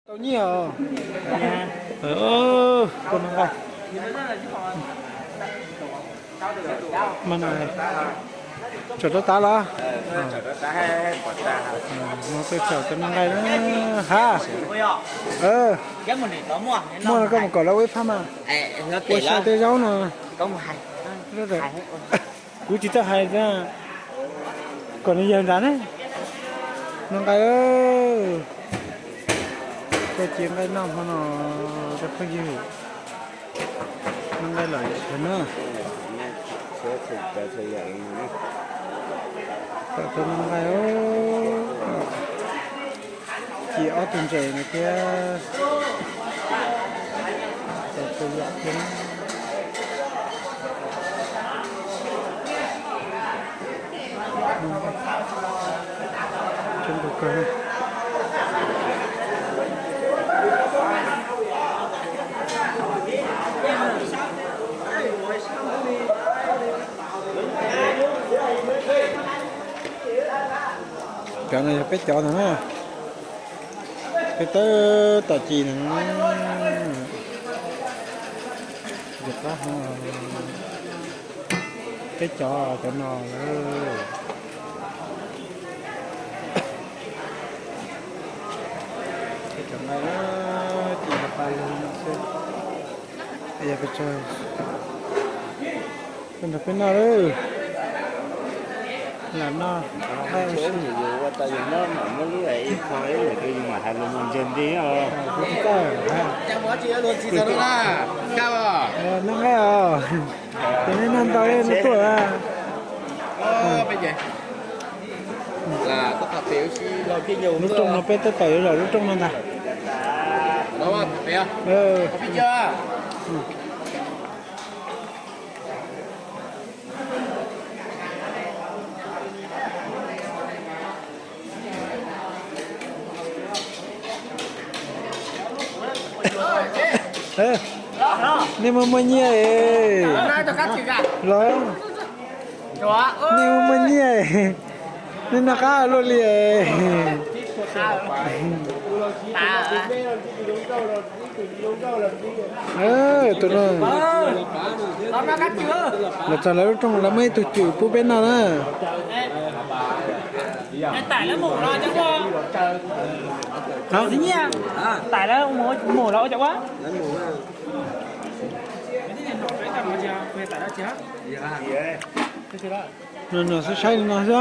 Tau nyiaj os. Koj no nqa. Mas no, tseem rov tav los? No peb tsaum cov no nqa na. Ha. Muaj no koj mus kom lawv ua ib phab mas. Ua sai tej zaub no. Kuv tsis tau hais, kom nws yawg nrad ne. No nqa, koj cia nqaij noj hmo no, cov phooj ywg. No nqaij lom zem kawg na. Tam no nqaij, cia ob tug ntses no thiab. Tau tau yam thiab. Coob kawg. Cov no yog peb cov ntag na. Peb tawb tom ci ntag na. Peb cov, cov no lawm. Peb cov nqaij, ci pa lug no xwb. Yog peb tsaug, nrog peb noj lawm. Lam noj nqaij ua si. Kuv tsis txawj. Noj nqaij os. Ces nej noj ntau nej tuaj. Lub rooj no peb tab tom yuav zaum lub rooj no ntag. Nej muaj muaj nyiaj los? Nej muaj muaj nyiaj, nej noj qab luaj li. Tus no, los txog lawv lub rooj lawv muaj ib tug cwm pub peb noj na. No saib saib li no xwb.